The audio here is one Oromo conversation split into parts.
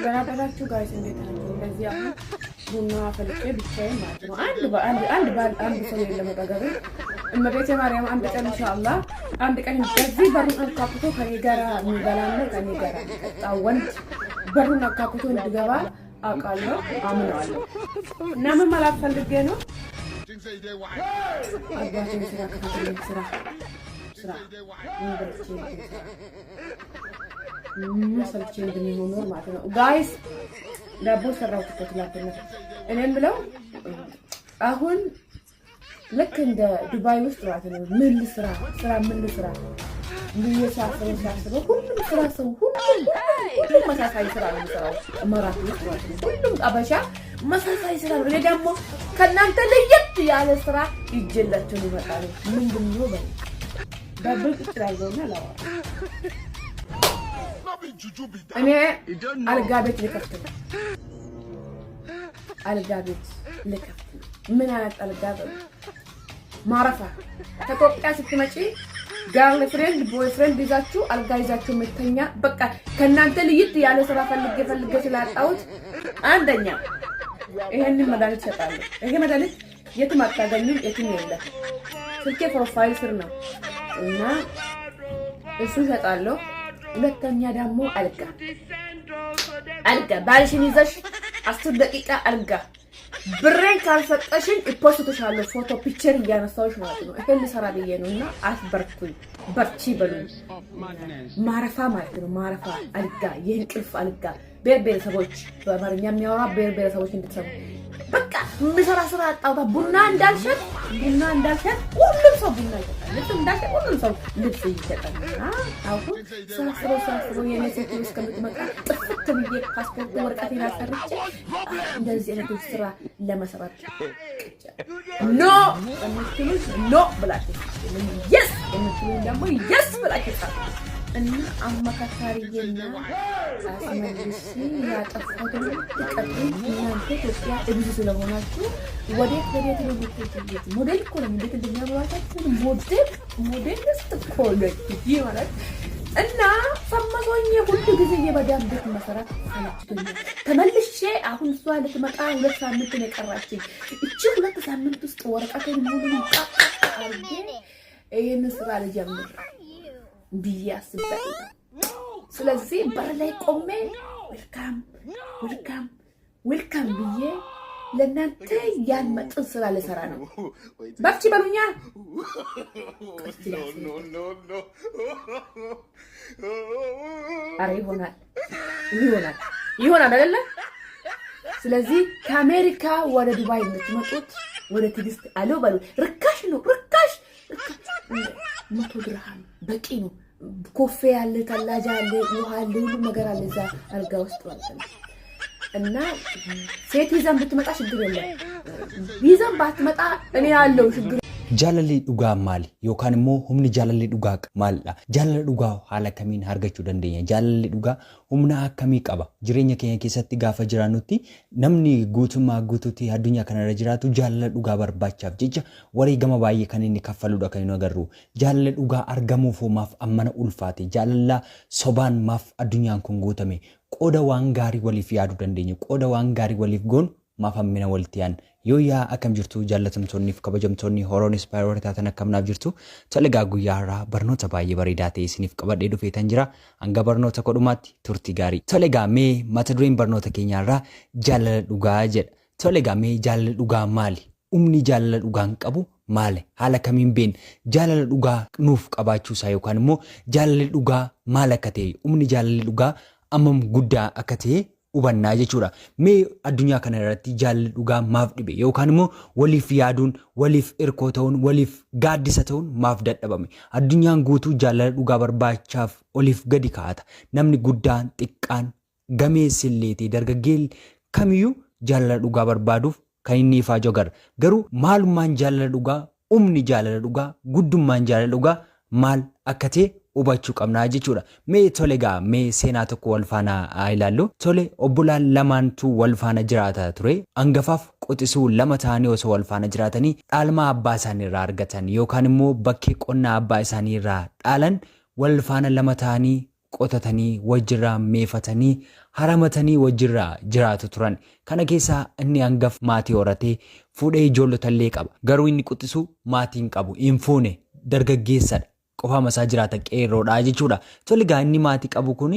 ደህና አደራችሁ guys፣ እንዴት ናችሁ? እንደዚህ አሁን ቡና ፈልጬ ብቻዬን ማለት ነው። አንድ በአንድ አንድ ባል አንድ ሰው የለም አጠገቤ። እመቤቴ ማርያም አንድ ቀን ኢንሻአላህ አንድ ቀን እንደዚህ በሩን አንኳኩቶ ከኔ ጋር የሚበላና ከኔ ጋር የሚጠጣ ወንድ በሩን አንኳኩቶ እንዲገባ አውቃለሁ፣ አምነዋለሁ። እና ምን ማለት ፈልጌ ነው? አባቴን ስራ ከፈተልኝ፣ ስራ ስራ ምን በልቼ ስራ ምን ሰርቼ እንደሚሆን ማለት ነው። Guys፣ ዳቦ ሰራሁት እኮ ትላንትና። እኔም ብለው አሁን ልክ እንደ ዱባይ ውስጥ ማለት ነው። ምን ልስራ ስራ ምን ልስራ ብዬ ሳስበው ሳስበው ሁሉም ስራ ሰው ሁሉም ሁሉም መሳሳይ ስራ ነው የሚሰራው እመራት ውስጥ ማለት ነው። ሁሉም አበሻ መሳሳይ ስራ ነው። እኔ ደግሞ ከእናንተ ለየት ያለ ስራ ይዤላችሁ ይመጣሉ። ምንድን ነው በል ዳቦ ቁጭ ላድርገውና ላወራ። እኔ አልጋ ቤት ልከፍት ነው። አልጋ ቤት ልከፍት ነው። ምን አይነት አልጋ በሉ ማረፋ። ከኢትዮጵያ ስትመጪ girlfriend boyfriend ይዛችሁ አልጋ ይዛችሁ የምተኛ በቃ ከእናንተ ለየት ያለ ስራ ፈልጌ ፈልጌ ስላጣሁት አንደኛ ይሄንን መድኃኒት እሸጣለሁ። ይሄ መድኃኒት የትም አታገኙም፣ የትም የለም። ስልኬ profile ስር ነው እና እሱ እሸጣለሁ። ሁለተኛ ደግሞ አልጋ አልጋ ባልሽን ይዘሽ 10 ደቂቃ አልጋ ብሬን ካልሰጠሽኝ እፖስትሻለሁ። ፎቶ picture እያነሳሁሽ ማለት ነው። ይሄን ልሰራ ብዬ ነው እና አስበርቱኝ፣ በርቺ በሉኝ። ማረፋ ማለት ነው። ማረፋ አልጋ፣ የእንቅልፍ አልጋ። ብሔር ብሔረሰቦች በአማርኛ የሚያወራ ብሔር ብሔረሰቦች እንድትሰሙ በቃ የምሰራ ስራ አጣውታ ቡና እንዳልሸጥ ቡና እንዳልሸጥ ሁሉም ሰው ቡና ይሸጣል። ልብስ እንዳልሸጥ ሁሉም ሰው ልብስ ይሸጣል። እና አሁን ሳስበው ሳስበው የኔ ሴትዮ እስከምትመጣ ጥፍት ብዬ ፓስፖርት ወረቀቴን አሰርቼ እንደዚህ አይነቶች ስራ ለመስራት no የምትሉት no ብላችሁ፣ yes የምትሉኝ ደግሞ yes ብላችሁ ጻፉ። እና አመካካሪዬና አስመልሼ ያጠፋሁትን ትቀጡኝ። እናንተ ኢትዮጵያ እብዝ ስለሆናችሁ ወዴት ወዴት ነው የምትሄዱት? ሞዴል እኮ ነው። እንዴት እንደሚያምሯታችሁ ሞዴል ሞዴል ስት እኮ ነች ይህ ማለት እና ፈመሶኝ ሁሉ ጊዜ የመዳም ቤት መሰራት ሰለችቶኛል። ተመልሼ አሁን እሷ ልትመጣ 2 ሳምንት ነው የቀራችኝ። እቺ 2 ሳምንት ውስጥ ወረቀቴን ሙሉ አድርጌ ይህንን ስራ ልጀምር ብዬ አስቤያለሁ። ስለዚህ በር ላይ ቆሜ welcome welcome welcome ብዬ ለእናንተ ያን መጥን ስራ ልሰራ ነው። በርቺ በሉኛ። No, no, no, no. አረ ይሆናል ይሆናል ይሆናል አይደለ? ስለዚህ ከአሜሪካ ወደ ዱባይ የምትመጡት ወደ ትዕግስት አሎ በሉ። ርካሽ ነው፣ ርካሽ፣ 100 ድርሃም በቂ ነው። coffee አለ፣ ثلاجة አለ፣ ውሃ አለ፣ ሁሉም ነገር አለ እዛ አልጋ ውስጥ ማለት ነው። እና ሴት ይዘን ብትመጣ ችግር የለም። ይዘን ባትመጣ እኔ ያለው ችግር Jaalalli dhugaa maali? Yookaan immoo humni jaalalli dhugaa maalidha? Jaalala dhugaa haala kamiin argachuu dandeenya? Jaalalli dhugaa humna akkamii qaba? Jireenya keenya keessatti gaafa jiraannutti namni guutummaa guutuutti addunyaa kanarra jiraatu jaalala dhugaa barbaachaaf jecha wareegama baay'ee kan inni kaffaludha kan inni agarru. Jaalala dhugaa argamuuf maaf ammana ulfaate? Jaalala sobaan maaf addunyaan kun guutame? Qooda waan gaarii waliif yaaduu dandeenya. Qooda waan gaarii waliif goonu maaf hammina walitti yaadna? Yoo yaa akkam jirtu jaallatamtoonni fi kabajamtoonni horoon ispaayiroor taatan, akkamnaaf jirtu? Tole egaa, guyyaa har'aa barnoota baay'ee bareedaa ta'e isiniif qabadhee dhufeetan jira. Hanga barnoota kodhumaatti turtii gaarii. Tole egaa, mee mata dureen barnoota keenyaa irraa jaalala dhugaa jedha. Tole egaa, mee jaalala dhugaa maali? Humni jaalala dhugaan qabu maali? Haala kamiin beekna? Jaalala dhugaa nuuf qabaachuusaa yookaan immoo jaalalli dhugaa maal akka ta'e, humni jaalalli dhugaa ammam guddaa akka ta'e hubannaa jechuudha. Mee addunyaa kana irratti jaalalli dhugaa maaf dhibe yookaan immoo waliif yaaduun, waliif hirkoo ta'uun, waliif gaaddisa ta'uun maaf dadhabame? Addunyaan guutuu jaalala dhugaa barbaachaaf oliif gadi kaa'ata. Namni guddaan, xiqqaan, gameessi illee ta'e dargaggeen kamiyyuu jaalala dhugaa barbaaduuf kan inni ifaaju agarra. Garuu maalummaan jaalala dhugaa, humni jaalala dhugaa, guddummaan jaalala dhugaa maal akka ta'e hubachuu qabnaa jechuudha. Mee tole egaa, mee seenaa tokko wal faana haa ilaallu. Tole, obbolaan lamaantu wal faana jiraata ture. Hangafaaf quxisuu lama ta'anii osoo wal faana jiraatanii dhaalmaa abbaa isaanii irraa argatan yookaan immoo bakkee qonnaa abbaa isaanii irraa dhaalan wal faana lama ta'anii qotatanii wajjirraa meefatanii. haramatanii wajjirraa jiraatu turan. Kana keessaa inni hangaf maatii horatee fuudhee ijoollotallee qaba. Garuu inni quxisuu maatii hin qabu, hin fuune, dargaggeessadha. Qofaama isaa jiraata qeerroodha jechuudha. Tole egaa inni maatii qabu kun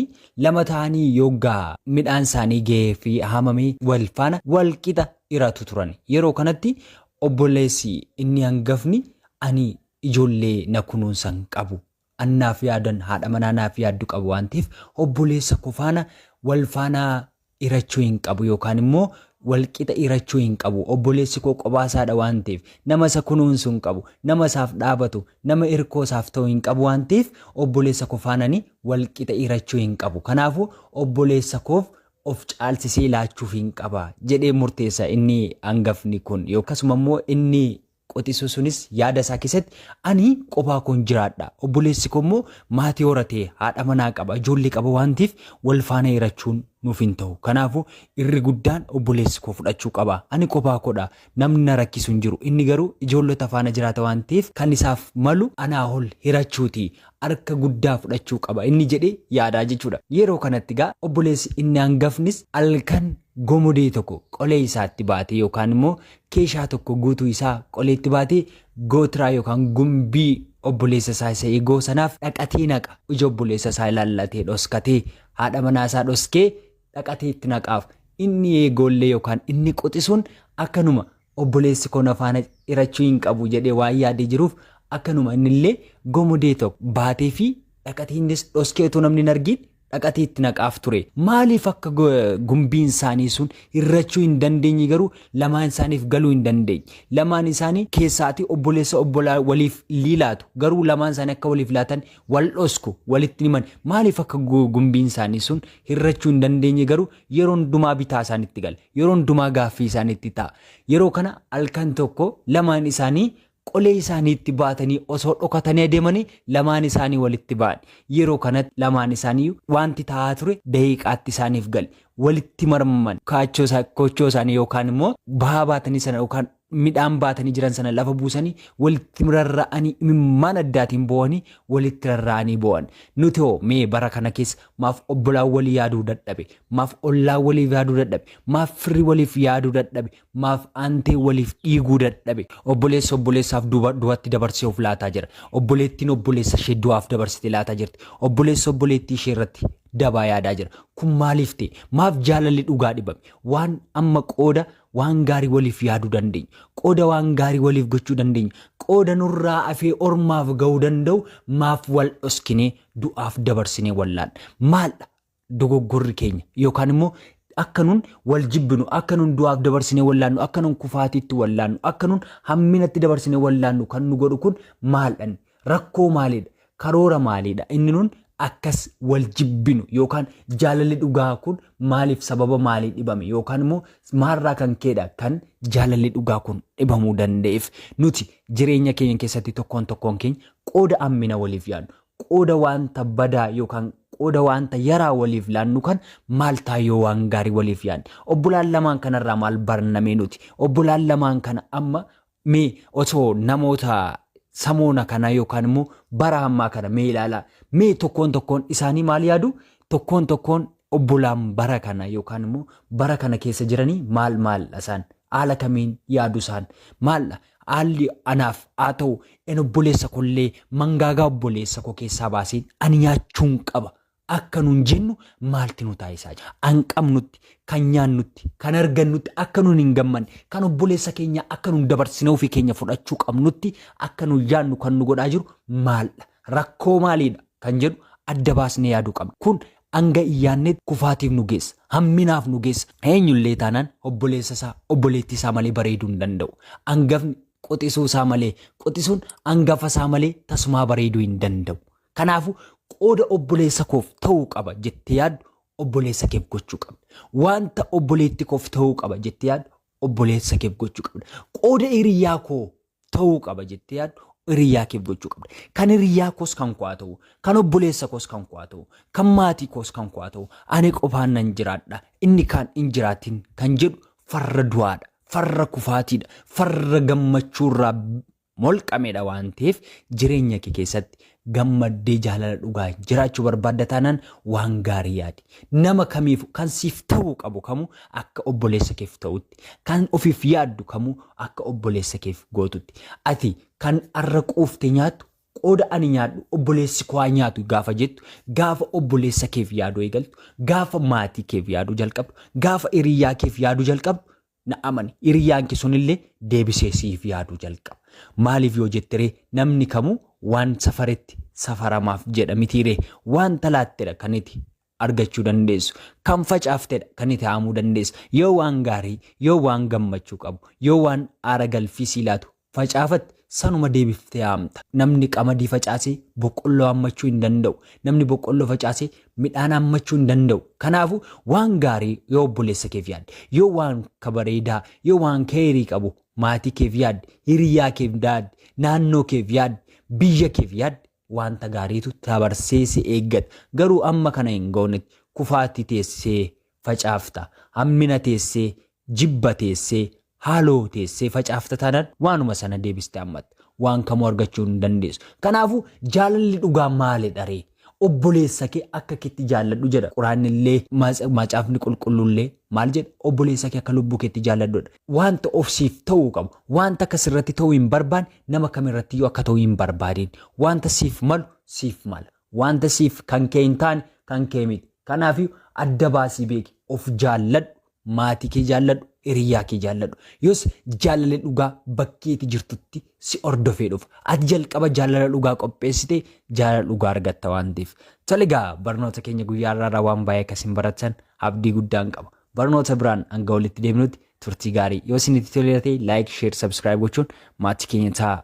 lama ta'anii yoggaa midhaan isaanii gahee fi haamamee wal faana wal qixa hiratu turan. Yeroo kanatti obboleessi inni hangafni ani ijoollee na kunuunsan qabu. Annaaf yaadan haadha manaa naaf yaaddu qabu waan ta'eef obboleessa koo faana wal faana hirachuu hin qabu yookaan immoo wal qixa hirachuu hin qabu. Obboleessi koo qophaa isaadha waan ta'eef nama isa kunuunsu hin qabu, nama isaaf dhaabatu, nama hirkoo isaaf ta'u hin qabu waan ta'eef obboleessa koo faanani wal qixa hirachuu hin qabu. Kanaafuu obboleessa koof of caalsisee laachuuf hin qaba jedhee murteessa inni hangafni kun. Akkasuma immoo inni qotisuu sunis yaada isaa keessatti ani qophaa koon jiraadha. Obboleessi koo immoo maatii horatee haadha manaa qaba, ijoollee qaba waan ta'eef wal faana hirachuun nuuf hin ta'u. Kanaafuu irri guddaan obboleessi koo fudhachuu qaba. Ani qophaa koodha. Namni na rakkisu hin jiru. Inni garuu ijoollota faana jiraata waan ta'eef kan isaaf malu anaa ol hirachuuti. Harka guddaa fudhachuu qaba inni jedhee yaadaa jechuudha. Yeroo kanatti egaa obboleessi inni hangafnis halkan gomodee tokko qolee isaatti baatee yookaan immoo keeshaa tokko guutuu isaa qoleetti baatee gootiraa yookaan gumbii obboleessa isaa isa eegoo sanaaf dhaqatee naqa. Ija obboleessa isaa ilaallatee dhoskatee haadha manaa isaa dhoskee dhaqatee itti naqaaf. Inni eegoollee yookaan inni quxisuun akkanuma obboleessi koo na faana hirachuu hin qabu jedhee waan yaadee jiruuf akkanuma innillee gomodee tokko baatee fi dhaqatee innis dhoskee utuu namni hin argin dhaqatee itti naqaaf ture. Maaliif akka gumbiin isaanii sun hirrachuu hin dandeenye garuu lamaan isaaniif galuu hin dandeenye. Lamaan isaanii keessaati obboleessa obbolaa waliif liilaatu garuu lamaan isaanii akka waliif laatan wal dhosku walitti himan. Maaliif akka gumbiin isaanii sun hirrachuu hin dandeenye garuu yeroo hundumaa bitaa isaanitti gala. Yeroo hundumaa gaaffii isaanitti ta'a. Yeroo kana halkan tokko lamaan isaanii qolee isaaniitti baatanii osoo dhokatanii adeemanii lamaan isaanii walitti ba'an. Yeroo kanatti lamaan isaanii wanti ta'aa ture daqiiqaatti isaaniif gale. Walitti marman koochoo isaanii yookaan immoo bahaa baatanii sana yookaan midhaan baatanii jiran sana lafa buusanii walitti rarra'anii imimmaan addaatiin boo'anii walitti rarra'anii boo'an. Nuti hoo mee bara kana keessa maaf obbolaan walii yaaduu dadhabe? Maaf ollaan waliif yaaduu dadhabe? Maaf firri waliif yaaduu dadhabe? Maaf aantee waliif dhiiguu dadhabe? Obboleessa obboleessaaf du'atti dabarsee of laataa jira. Obboleettiin obboleessa ishee du'aaf dabarsitee laataa jirti. Obboleessa obboleettii ishee irratti dabaa yaadaa jira. Kun maaliif ta'e? Maaf jaalalli dhugaa dhibame? Waan amma qooda waan gaarii waliif yaaduu dandeenyu, qooda waan gaarii waliif gochuu dandeenyu, qooda nurraa afee ormaaf ga'uu danda'u maaf wal dhoskinee du'aaf dabarsinee wallaan? Maaldha dogoggorri keenya yookaan immoo akka nun wal jibbinu, akka nun du'aaf dabarsinee wallaannu, akka nun kufaatiitti wallaannu, akka nun hamminatti dabarsinee wallaannu kan nu godhu kun maaldhan? Rakkoo maalidha? Karoora maalidha? Inni nun akkas wal jibbinu yookaan jaalalli dhugaa kun maaliif sababa maalii dhibame yookaan immoo maalirraa kan ka'edha kan jaalalli dhugaa kun dhibamuu danda'eef? Nuti jireenya keenya keessatti tokkoon tokkoon keenya qooda hammina waliif yaadnu, qooda wanta badaa yookaan qooda wanta yaraa waliif laannu kan maal taayoo waan gaarii waliif yaadne? Obbolaan lamaan kanarraa maal barnamee nuti? Obbolaan lamaan kana amma mee osoo namoota samoona kana yookaan immoo bara ammaa kana mee ilaalaa. Mee tokkoon tokkoon isaanii maal yaadu? Tokkoon tokkoon obbolaan bara kana yookaan immoo bara kana keessa jiranii maal maal isaan? Haala kamiin yaadu isaan? Maal haalli anaaf haa ta'u en obboleessa kollee mangaagaa obboleessa koo keessaa baaseen ani nyaachuun qaba akka nun jennu maalti nu taasisaa jira? An qabnutti, kan nyaannutti, kan argannutti akka nun hin gammanne, kan obboleessa keenya akka nun dabarsine ofii keenya fudhachuu qabnutti akka nun yaadnu kan nu godhaa jiru maaldha? Rakkoo maaliidha kan jedhu adda baasnee yaaduu qabna. Kun hanga hin yaadnetti kufaatiif nu geessa, hamminaaf nu geessa. Eenyullee taanaan obboleessa isaa, obboleettii isaa malee bareeduu hin danda'u. Hangafni quxisuu isaa malee, quxisuun hangafa isaa malee tasumaa bareeduu hin danda'u. Kanaafuu qooda obboleessa koof ta'uu qaba jettee yaaddu obboleessa keef gochuu qabda. Wanta obboleetti koof ta'uu qaba jettee yaaddu obboleessa keef gochuu qabda. Qooda hiriyaa koo ta'uu qaba jettee yaaddu hiriyaa keef gochuu qabda. Kan hiriyaa koos kan koo haa ta'u, kan obboleessa koos kan koo haa ta'u, kan maatii koos kan koo haa ta'u, ani qofaan nan jiraadha, inni kaan hin jiraatin kan jedhu farra du'aadha, farra kufaatiidha, farra gammachuurraa molqamedha waan ta'eef jireenya kee keessatti Gammaddee jaalala dhugaa jiraachuu barbaadda taanaan waan gaarii yaadi. Nama kamiif kan siif ta'uu qabu kamuu akka obboleessa keef ta'utti, kan ofiif yaaddu kamuu akka obboleessa keef gootutti. Ati kan arra quufte nyaattu qooda ani nyaadhu obboleessi koo haa nyaatu gaafa jettu, gaafa obboleessa keef yaaduu eegaltu, gaafa maatii keef yaaduu jalqabdu, gaafa hiriyyaa keef yaaduu jalqabdu na amani hiriyyaan kee sunillee deebisee siif yaaduu jalqaba. Maaliif yoo jetteree namni kamuu waan safaretti safaramaaf jedha mitiiree waan talaattedha kan iti argachuu dandeessu. Kan facaaftedha kan itti haamuu dandeessu. Yoo waan gaarii, yoo waan gammachuu qabu, yoo waan aara galfii sii laatu facaafatte sanuma deebiftee haamta. Namni qamadii facaasee boqqolloo haammachuu hin danda'u. Namni boqqolloo facaasee midhaan haammachuu hin danda'u. Kanaafuu waan gaarii yoo obboleessa keef yaadde, yoo waan ka bareedaa, yoo waan keerii qabu maatii keef yaadde, hiriyaa keef yaadde, naannoo keef yaadde, biyya keef yaadde wanta gaariitu dabarsee si eeggata. Garuu amma kana hin goonetti kufaatii teessee facaafta. Hammina teessee, jibba teessee, haaloo teessee facaafta taanaan waanuma sana deebistee hammatta. Waan kamuu argachuu hin dandeessu. Kanaafuu jaalalli dhugaa maalidha ree? Obboleessa kee akka keetti jaalladhu jedha. Quraanni illee macaafni qulqulluullee maal jedha? Obboleessa kee akka lubbuu keetti jaalladhudha. Wanta of siif ta'uu qabu, wanta akka sirratti ta'uu hin barbaanne nama kamirrattiyyuu akka ta'uu hin barbaadin. Wanta siif malu siif mala. Wanta siif kan kee hin taane kan kee miti. Kanaafiyyuu adda baasii beeki. Of jaalladhu, maatii kee jaalladhu, hiriyaa kee jaalladhu. Yoos jaalalli dhugaa bakkeeti jirtutti si hordofee dhufa. Ati jalqaba jaalala dhugaa qopheessite jaalala dhugaa argatta waan ta'eef. Tole egaa barnoota keenya guyyaa har'aarraa waan baay'ee akka isin baratan abdii guddaan qaba. Barnoota biraan hanga walitti deemnutti turtii gaarii. Yoo isinitti toleera ta'e like, share, subscribe gochuun maatii keenya ta'a.